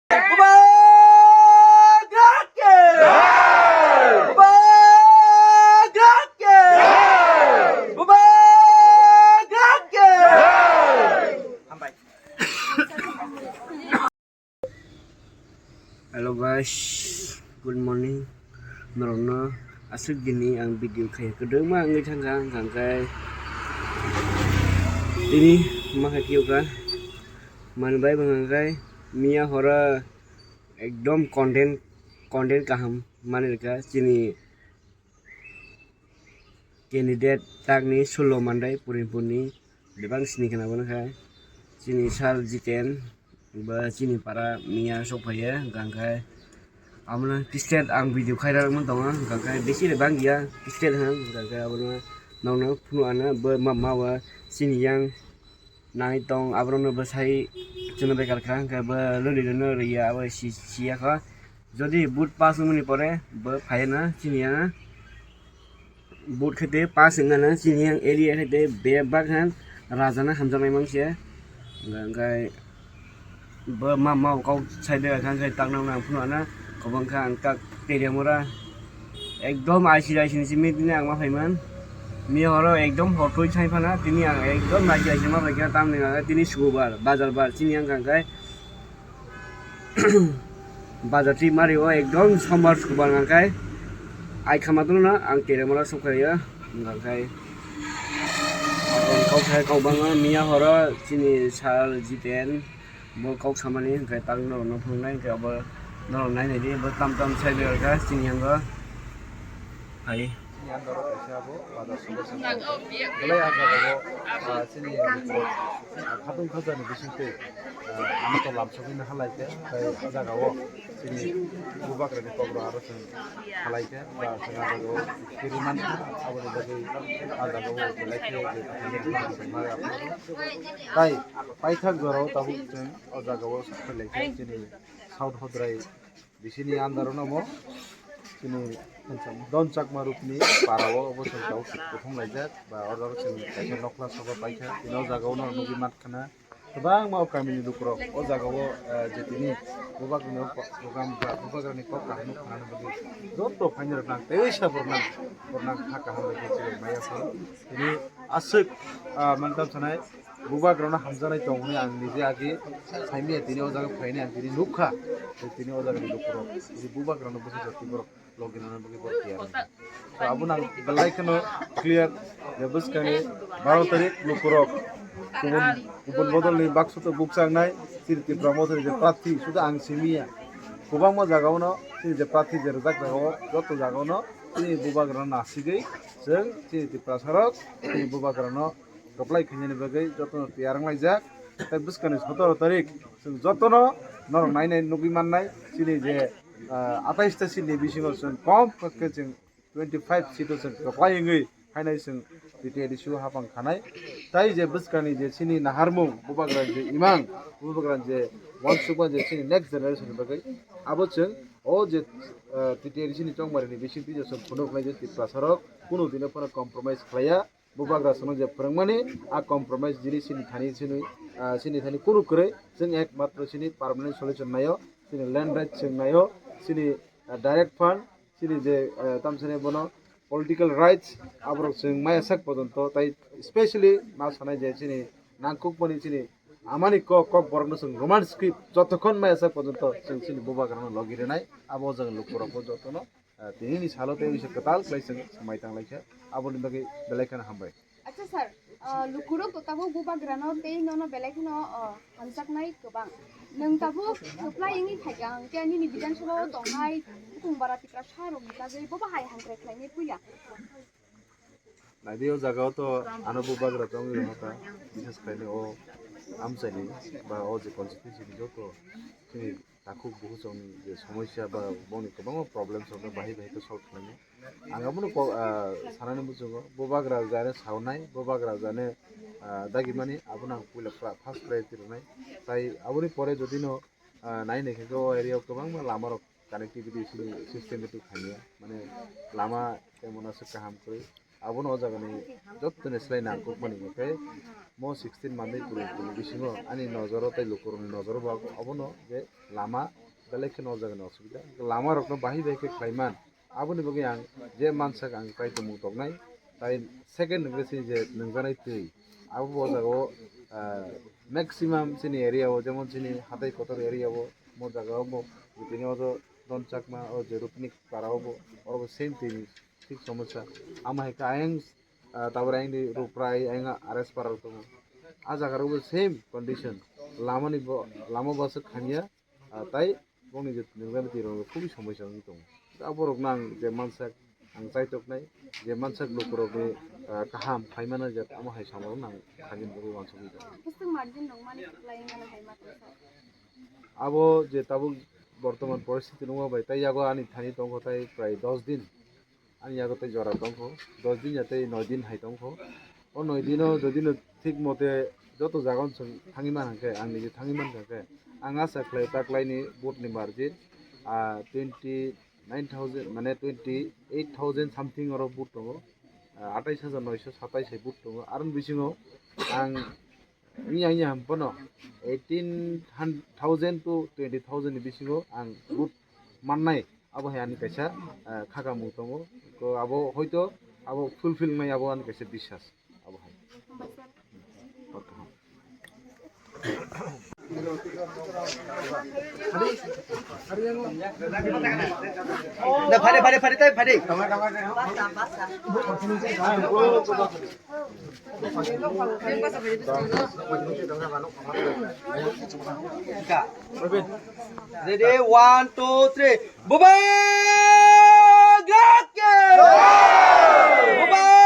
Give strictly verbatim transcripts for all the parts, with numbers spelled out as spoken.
Bubagra ke! Bubagra ke! Bubagra ke! Hambai. Hello guys, good morning. Norokno aswk dini ang video khai kwdwkma wngwi thangkha, hwnkha khe tini ma khai phiyokha, manwi bai bo hwnkha khe miya horo ekdom content, content kaham manwi rwkha chini candidate takni sullo mandai Purinpurni bebak sini khna bono khe chini sir Jiten ba chini para miya sok phaiya, hwnkha khe abono tistet ang video khairokma tongo, hwnkha khe bisi de bang ya tistet hwn, hwnkha khe abono nokno phunu ano bo ma ma o chini yang nai tong, aborokno bwsai chwngno bekar kha, hwnkhe bo lori rwno rwya, abo si-, siya kha. Jodi vote pass wngmani pore bo phaiya na, chini ya na. Vote khaite pass wngna na, chini yang area khaite bebak han raja na hamjaknai mangse. Hwnkhe bo ma, ma kok sai de kha, hwnkhe tak nang nang phunu ana, kobang kha ang tak teriamura. Ekdom aisi aisi ni simi tini ang ma phaiman. Mi horo ekdom hotoi sai phana tini ang ekdom aisi aisi ma phaikha, tamni ang tini sukubar, bazar bar chini ang kangkai. Bazar ti mari o ekdom sombar sukubar kangkai. Ai khama dulu na ang tere mala sokhayo kangkai. Ang kau sai kau banga miya horo chini sir Jiten. Bo kok samani hwnkhe tak norokno phunuknai hwnkhe abo norok nainai di, bo tam tam sai bai kha chini yango. Hai. Chini andaro kaisa abo bazar sobar saka. Belai ah jaga o, ah, chini, ah, khatung khajani bisingtwi, ah, ano to lamsogwi no halai khe, tei ah jaga o chini bubagrani kokro aro chwng halai khe, ba chwng ah jaga o kiri man kha, aboni bagwi ah jaga o belai khe je tai. Paithak jorao tabuk chwng o jaga o sokphai lai kha, chini South Hodrai bisini under o no mo chini Don Chakma Rupni para o obo chwng tabuk kuthum laijak ba oro chwng kaisa nokla soba paikha, tini o jaga o no nugwi mankha na kwbangma o kamini lukurok o jaga o, eh, je tini bubagrani o program ba bubagrani kok kaham no khnana bagwi joto phaini rok nang tei sa bornang bornang kha kaham bai khe chwng maya phano tini aswk, ah, mantam sanai. Bubagrano hamjaknai tong hwnwi ang nije agi saimanya, tini o jaga phainai ang tini nukha, tei tini o jagani lukurok tini bubagrano bwsajak tei borok logi nana bagwi borok tiyar wngkha. To abono ang belai kheno clear je bwskangni baro tarik lukurok kubun kubun bodolni bakso to bukchangnai chini Tipra Mothani je prarthi sudu ang simiya, kwbangma jagao no chini je prarthi je rwjak jagao joto jagao no chini bubagrano nasigwi chwng chini Tiprasarok chini bubagrano kwplai khainani bagwi jotono tiyar wnglaijak. Tei bwskangni sotoro tarik chwng jotono norok nainai nugwi mannai chini je, ah, atais ta seat ni bisingo chwng kom khe chwng twenty five seat o chwng kwplai wngwi hainai chwng T T A D C o hapang khanai. Tai je bwskangni je chini naharmung bubagrani je imang bubagrani je uansukma je chini next generation ni bagwi abo chwng o je, ah, T T A D C ni chongmari ni bisingtwi je chwng phunuk khlai je Tiprasarok kunu dino phano compromise khlaiya. Bubagra chwngno je phwrwngmani, a compromise jini chini thani chini, ah, chini thani kunu kwrwi, chwng ekmatro chini permanent solution naio, chini land rights chwng naio, chini, ah, direct fund, chini je, ah, tamsani bono political rights, aborok chwng maya sak pojonto, tai specially ma sanai je chini nangkukmani chini amani kok, kok borokno chwng Roman script jotokhon maya sak pojonto chwng chini bubagrano logi rwnai, abo jagani lukurokbo jotono ah, tinini salo tei wngse kwtal khlai chwng samai tang lai kha, aboni bagwi belai kheno hambai. Acha sir, ah, lukurok to tabuk bubagrano tei nono belai kheno, ah, hamjaknai kwbang. Nwng tabuk kwplai wngwi phaikha, hwnkhe nini Bidhan Sabha o tongnai Bukhung Bara Tiprasa rokni bagwi bobo hai hamkrai khlainai puila. Naidi o jaga o to ano bubagra tongwi rwkha, bises khlainai o amchaini ba o je constituency ni joto chini takhuk bukuchwng je somosya ba boni kwbangma problems rokno bahai bahai khe solve khlainai. Ang abono ko-, ah, sanani muchungo, bubagra jani saunai, bubagra jani, ah, dagimani, abono ang puila pra-, first priority rwnai. Tai aboni pore jodi no, ah, nai nai khe o area o kwbangma lama rok connectivity sini systematic hamya, mane lama temon aswk kaham kwrwi. Abono o jagani jottoni slai nangkukmani hwnkhe mo sixteen Mandaipur ni bisingo ani nojoro tei lukurokni nojoro bo abono je lama belai kheno o jagani osubida. Lama rokno bahai bahai khe khlaiman. Aboni bagwi ang je mansak ang tei tongmung toknai. Tai second hwnkhe se je nungjaknai twi. Abo bo o jagao, ah, maximum chini area o, jemon chini Hatai Kotor area o, mo jagao bo, tini o jo Don Chakma, o je Rupnik para o bo, oro bo same twi ni thik somosya. Amo hai khe ayang, ah, tabuk ayang di Ruprai, ayang R S para rok tongo. A jaga rok bo same condition. Lama ni bo, lama bo aswk hamya. Ah, tai bongni je nungjaknai twi rok khubui somosya wngwi tongo. Aborokno ang je mansak ang chaitoknai, je mansak lukurokni, ah, kaham khlaimano je tamo hai samarokno ang khaina bagwi uansukgwi tongo. Bwswk margin rwmani kwplai wngmano hai ma tongsa? Abo je tabuk bortoman poristiti nukma bai tai yago ani thani tongkha tai prai dos din. Ani yago tei jora tongkho, dos din ya tei noi din hai tongkho. O noi dino jodi no thik mote joto jaga o chwng thangwi man hwnkhe, ang nije thangwi man hwnkhe, ang asa khlai taklaini vote ni margin, ah, twenty nine thousand, mane twenty eight thousand something oro vote tongo, ah, atais hajar noisho satais hai vote tongo. Aroni bisingo ang wngya wngya ham phano eighteen thousand to twenty thousand ni bisingo ang vote mannai, abo hai ani kaisa, ah, khakamung tongo. To abo hoito abo fulfill wngnai, abo ani kaisa biswas abo hai. Na phare phare phare tai phare. Ready, one, two, three. Bubagra ki! Bubagra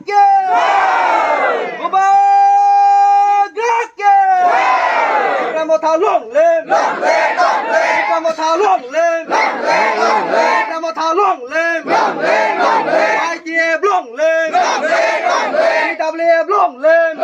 ki! Bubagra ki! Tipra Motha long live! Tipra Motha long live! Tipra Motha long live! Y T F long live! T W F long live!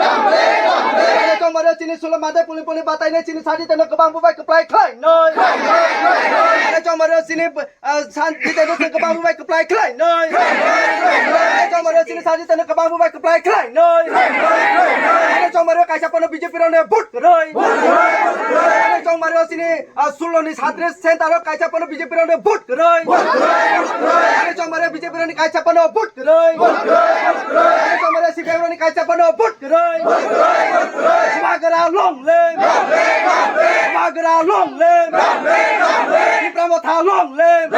Chini sulo mate puli puli batai ne chini sadi teno kebang bubai keplai khlai noi. Chini chongmaro chini, ah, santi teno se kebang bubai keplai khlai noi. Chini chongmaro chini sadi teno kebang bubai keplai khlai noi. Chini chongmaro kaisa pono B J P rone vote kwrwi. Chini chongmaro chini, ah, sulo ni satris center o kaisa pono B J P rone vote kwrwi. Chini chongmaro B J P roni kaisa pono vote kwrwi. Chini chongmaro C P M roni kaisa pono vote kwrwi. Bubagra long live! Bubagra long live! Tipra Motha long live!